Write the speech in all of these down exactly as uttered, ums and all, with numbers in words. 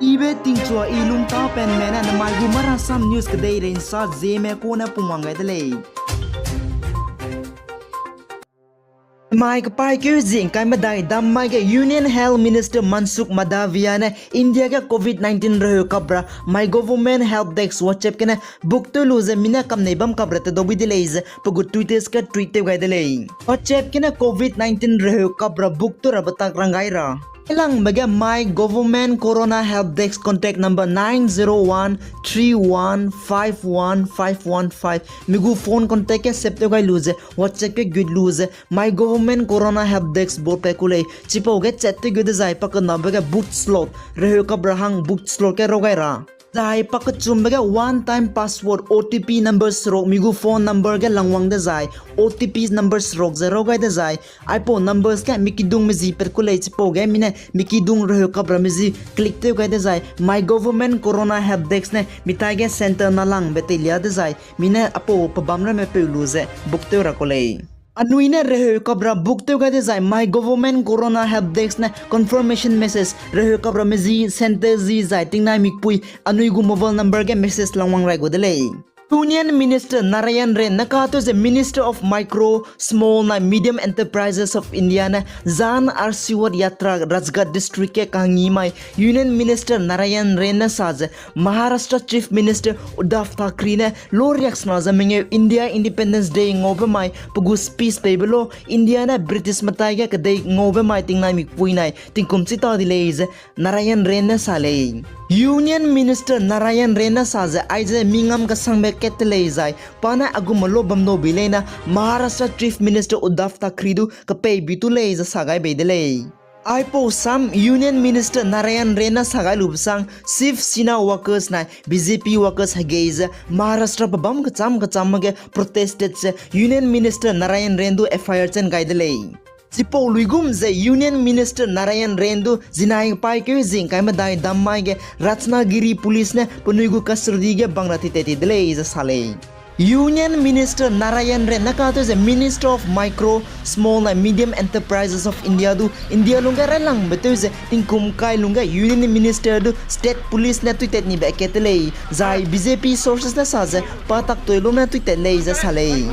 Ibe tingchua i lungtapenme ne namai gu Marasam News kedeirei nsa Zeme kune pungwang gai de lei. Mai kepaîkeu zie ngkai medai dam mai ge Union Health Minister Mansukh Mandaviya ne India ge covid nineteen reheu kap ra My Government Help Desk WhatsApp gene book tew lu ze mi ne kamnei bam kap ra tedau bui de lei ze pe gu Twitter ge tweet tew gai de lei. WhatsApp gene covid nineteen reheu kap ra book tew rabe tak rang gai ra. Ailangbe ge My Government Corona Help Desk contact number nine zero one three one five one five one five mi gu phone contact ge save tew gai lu ze WhatsApp ge gut lu ze My Government Corona Help Desk bot kai ku lei. Chipau ge chat tew gu dezai pakenabe ge book slot, reheu kap ra hang book slot ge raw gai ra. Zai pakechumbe ge one time password O T P number seruk mi gu phone number ge langwang dezai O T P number seruk ze raw gai dezai aipau numbers ge mi kidung mezi pat ku lei. Chipau ge mi ne mi kidung reheu kap ra mezi click tew gai dezai My Government Corona Help Desk ne mi taige center nalangbe teilia dezai mi ne aipau pebâm ramme peu lu ze book tew ra ku lei. Anui ne reheu kap ra book tew gai dezai My Government Corona Help Desk ne confirmation message reheu kap ra mezi center zi zai tingnai mikpui anui gu mobile number ge message langwang rai gu de lei. Union Minister Narayan Rane ne katew ze Minister of Micro, Small nai Medium Enterprises of India ne Jan Ashirwad Yatra Rajgarh District ge kangî mai Union Minister Narayan Rane ne sa ze Maharashtra Chief Minister Uddhav Thackeray ne lo riaksena ze mengeu India Independence Day ngaube mai pe gu speech peibe lo India ne British metai ge kedei ngaube mai tingnai mikpui nai tingkum chi ta di lei ze Narayan Rane ne sa lei. Union Minister Narayan Rane ne sa ze aize mingam kesangbe kat te lei zai pa ne a gume lo bam dau bi leine Maharashtra Chief Minister Uddhav Thackeray du kepei bi tu lei ze sa gai bei de lei. Aipau sam Union Minister Narayan Rane ne sa gai lube sang Shiv Sena workers nai B J P workers hegei ze Maharashtra pebâm kecham kecham ge protested ze Union Minister Narayan Rane du F I R chen gai de lei. Chipau luigum ze Union Minister Narayan Rane du zinai paîkeu zie ngkai medai dam mai ge Ratnagiri Police ne penui gu custody ge bang ra titat ti de lei ze sa lei. Union Minister Narayan Rane ne katew ze Minister of Micro, Small and Medium Enterprises of India du India lungge railangbe tew ze tingkum kai lungge Union Minister du State Police ne tuitat nibe kat te lei, zai B J P sources ne sa ze pa tak toi lu ne tuitat lei ze sa lei.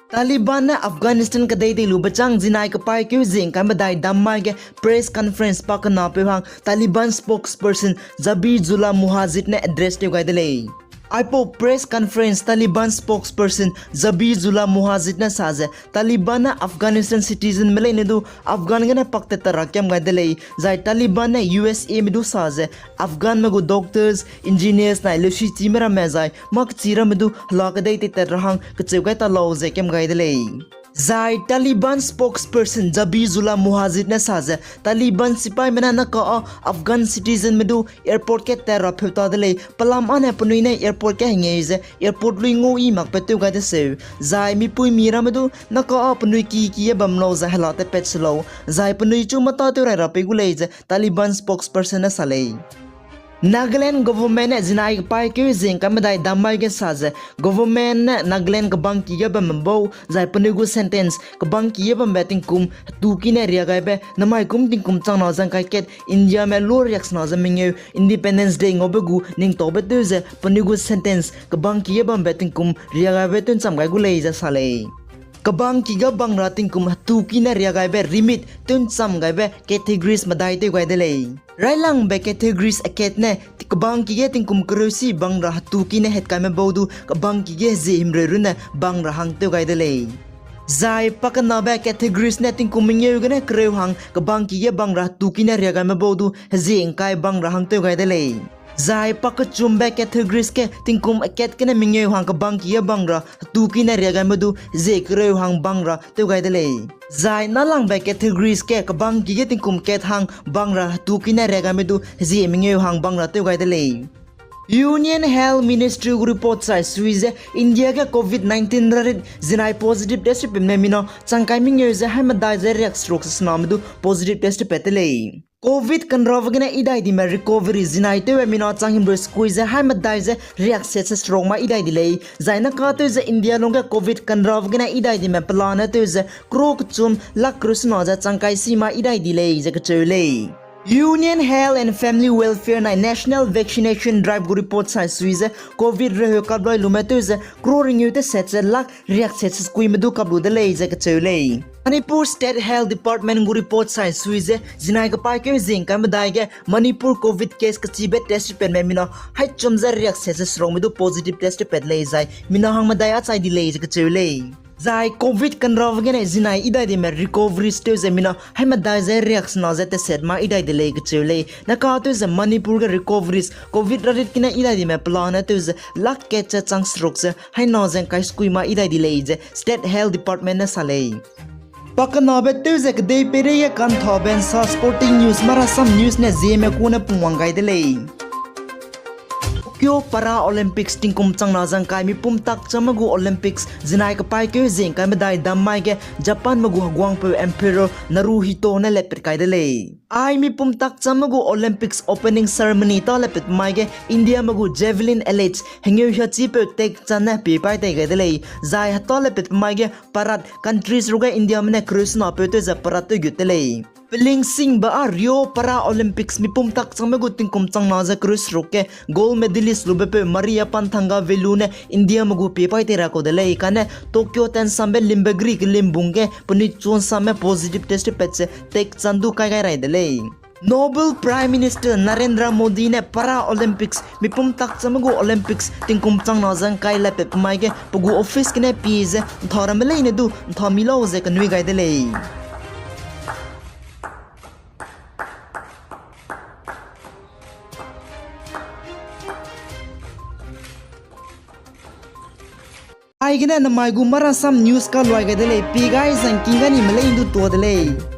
Taliban ne Afghanistan kedei dei lube chang zinai kepaîkeu zie ngkai medai dam mai ge press conference pa kenapeu hang Taliban spokesperson Zabihullah Mujahid ne address tew gai de lei. Aipau press conference Taliban spokesperson Zabihullah Mujahid ne sa ze Taliban ne Afghanistan citizenme leine du Afghan gene paktat ta ra kiam gai de lei, zai Taliban ne U S Ame du sa ze Afghanme gu doctors, engineers nai leusichime ramme zai mâ kechi ramme du hela kedei teitat ra hang kecheu gai ta lau ze kiam gai de lei. Zai Taliban spokesperson Zabihullah Mujahid ne sa ze Taliban sipaîme ne naka â Afghan citizenme du airport ge tat ra pheu ta de lei, pelam âne penui ne airport ge hengeu ze airport lui ngau i makpat tew gai de seu, zai mipuimi ramme du naka â penui ki ki ge bam lau zai hela tatpat se lau, zai penui chu mâ tâtew rai ra pei gu lei ze Taliban spokesperson ne sa lei. Nagaland government ne zinai kepaîkeu zie ngkai medai dam mai ge sa ze government ne Nagaland kebangki ge bambe bau zai penui gu sentence kebangki ge bambe tingkum hetu ki ne riagaibe namai kum tingkum changna ze ngkai kat Indiame lu riaksena ze mengeu Independence Day ngaube gu ningtaube tew ze penui gu sentence kebangki ge bambe tingkum riagaibe tew ncham gai gu lei ze sa lei. Kebangki ge bang ra tingkum hetu ki ne riagaibe remit tew ncham gaibe categories medai tew gai de lei. Railangbe categories akat ne kebangki ge tingkum kereusi bang ra hetu ki ne hetkaime bau du kebangki ge hezie himreu runne bang ra hang tew gai de lei. Zai pakenabe categories ne tingkum mengeu gene kereu hang kebangki ge bang ra hetu ki ne riagaime bau du hezie ngkai bang ra hang tew gai de lei. Zai pakechumbe categories ge tingkum akat gene mengeu hang kebangki ge bang ra hetu ki ne riagaime du hezie kereu hang bang ra tew gai de lei. Zai nalangbe categories ge kebangki ge tingkum kat hang bang ra hetu ki ne riagaime du hezie mengeu hang bang ra tew gai de lei. Union Health Ministry gu report sai sui ze India ge covid nineteen rarit zinai positive test pepme mina changkai mengeu ze hai medai ze riak seruk se sename du positive test pet de lei. Covid kenrave gene idai dime recovery zinai tewe mina changhimreu sekui ze hai medai ze riak set se seruk ma idai di lei. Zai naka tew ze India lungge covid kenrave gene idai dime pelane tew ze crore kechum lakh crore sena ze changkai si ma idai di lei ze kecheu lei. Union Health and Family Welfare nai National Vaccination Drive gu report sai sui ze covid reheu kaploi lume tew ze crore ringeu teset ze lakh riak set se sekuime du kaplu de lei ze kecheu lei. Manipur State Health Department gu report sai sui ze zinai kepaîkeu zingkai medai ge Manipur covid case kechibe test pepme mina hai chum ze riak set se serukme du positive test pet lei zai mina hang medai a chai di lei ze kecheu lei. Zai covid kenrave gene zinai idai dime recoveries tew ze mina hai medai ze riak sena ze teset ma idai de lei kecheu lei. Naka tew ze Manipur ge recoveries covid rarit gene idai dime pelane tew ze lakh kat ze chang seruk ze hai na ze ngkai sekui ma idai di lei ze State Health Department ne sa lei. Pakenabe tew ze kedei peireige kanthabe nsa sporting news marasam news ne Zeme kune pungwang gai de lei. Tokyo Para Olympics tingkum changna ze ngkai mipum tak chamme gu Olympics zinai kepaîkeu zingkai medai dam mai ge Japanme gu heguangpeu Emperor Naruhito ne lepet kai de lei. Ai mipum tak chamme gu Olympics opening ceremony ta lepet mai ge Indiame gu javelin athlete hengeu hiachipeu Tek Chand ne pie paî tei gai de lei. Zai heta lepet mai ge parade countries ruge Indiame ne kereu senapeu tew ze parade tew gut de lei. Pelingsingbe â Rio Para Olympics mipum tak changme gu tingkum changna ze kereu seruk ge gold medalist lubepeu Mariyappan Thangavelu ne Indiame gu pie paî tei ra kau de lei. Kane Tokyo tensambe limbe gri kelimbung ge penui chuansamme positive test pet ze Tek Chand du kai gai rai de lei. Noble Prime Minister Narendra Modi ne Para Olympics mipum tak chamme gu Olympics tingkum changna ze ngkai lepet mai ge pe gu office gene pie ze ntharamme leine du ntha mi lau ze kenui gai de lei. Aigene namai gu marasam news kaluai gai de lei, pie gai zangking ga nime leine du tua de lei.